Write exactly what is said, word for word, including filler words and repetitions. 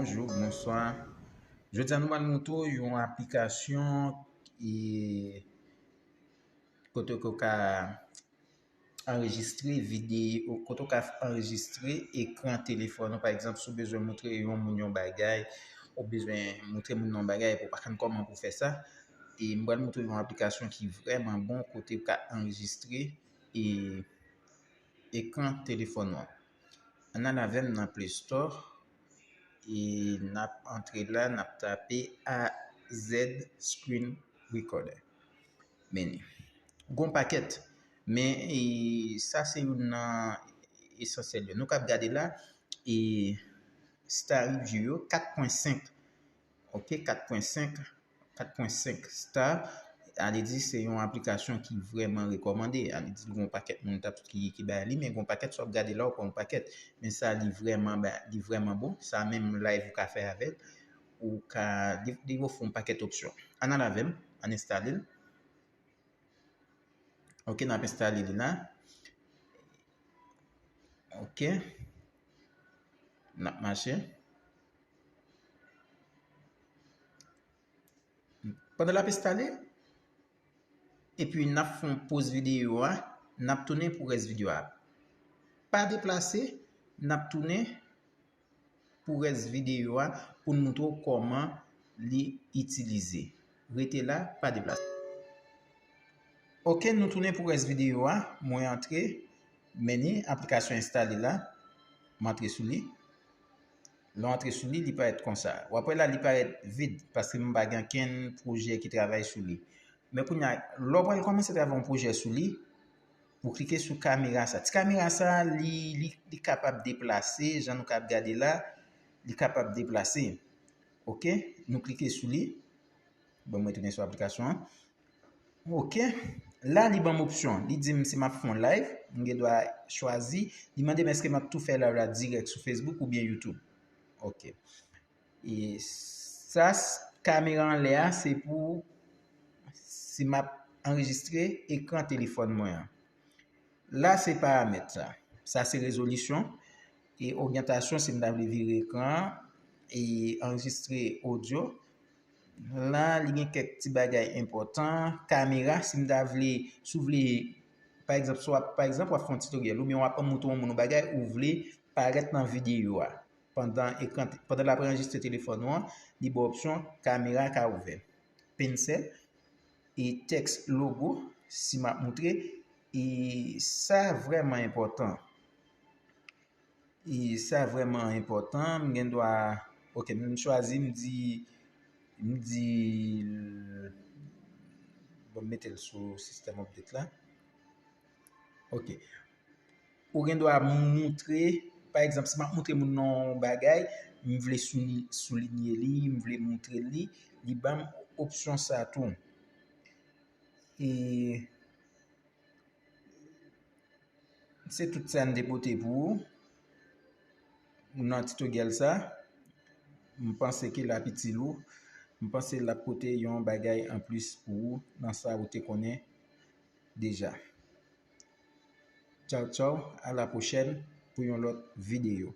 Bonjou, bonswa. Jodi a nou pral montre w yon aplikasyon e kote ke w ka anrejistre videyo, kote w ka anrejistre ekran telefòn ou. Pa egzanp, si w bezwen montre yon moun yon bagay, ou bezwen montre moun yon bagay epi w pa konn kòman pou w fè sa, e m pral montre w yon aplikasyon ki vrèman bon kote w ka anrejistre e ekran telefòn ou an. Ann al avè m nan Play Store e n ap antre la, n ap tape A Z Screen Recorder. Men li gon pakèt, men e, sa se youn nan esansyèl yo. Nou k ap gade la, e Star Review yo, kat pwen senk. Ok, kat pwen senk, kat pwen senk star. Ale di se yon aplikasyon ki vrèman rekòmande. Ale di gon pakèt moun t ap ki, ki bay li, men gon pakèt, sa w ap gade la, ou pran yon pakèt. Men sa, li vrèman, ba- li vrèman bon. Sa menm live ou ka fè avè l. Ou ka, li, li ofri yon pakèt opsyon. Ann al avè m, ann enstale l. Ok, n ap enstale li la. Ok. N ap mache. Pandan l ap enstale, epi n ap fè yon poz videyo a, n ap tounen pou rès videyo a. Pa deplase, n ap tounen pou rès videyo a pou n montre w kòman li itilize. Rete la, pa deplase. Ok, nou tounen pou rès videyo a. Mwen antre, men ni aplikasyon enstale la. M antre sou li. Lè w antre sou li, li parèt konsa. W ap wè la, li parèt vid, paske m pa gen ankenn pwojè ki travay sou li. Men kounye a, lè w pral kòmanse travay yon pwojè sou li, ou klike sou kamera sa. Ti kamera sa, li, li, li kapab deplase, jan nou ka ap gade la, li kapab deplase. Ok, nou klike sou li. Bon, mwen tounen sou aplikasyon an. Ok, la li ban m opsyon. Li di m si m ap fè yon live, m gen dwa chwazi. Li mande m èske m ap tou fè live la dirèk sou Facebook oubyen YouTube. Ok. E sa, s- kamera anlè a, se pou si m ap anrejistre ekran telefòn mwen an. La, se paramèt sa. Sa, se rezolisyon. E oryantasyon, si m ta vle vire ekran an, e anrejistre odyo. La, li gen kèk ti bagay enpòtan. Kamera, si m ta vle, si w vle, pa egzanp, si w ap, pa egzanp, w ap fè yon titoryèl, oubyen w ap montre yon moun yon bagay, ou vle parèt nan videyo a. Pandan ekran, pandan l ap anrejistre telefòn ou an, li ba w opsyon kamera ka ouvè. Pensèl e tèks logo, si m ap montre, e sa vrèman enpòtan. E sa vrèman enpòtan, m gen dwa, ok, m chwazi, m di, m di, bon, m mete l sou sistèm update la. Ok. Ou gen dwa montre, pa egzanp, si m ap montre moun yon bagay, m vle souli- soulinye li, m vle montre li, li ban m opsyon sa tou. E se tout sa n te pote pou ou nan titoryèl sa. M panse ke l ap itil ou. M panse l ap pote yon bagay anplis pou ou nan sa ou te konnen deja. Tchaw, tchaw, a la pwochèn pou yon lòt videyo.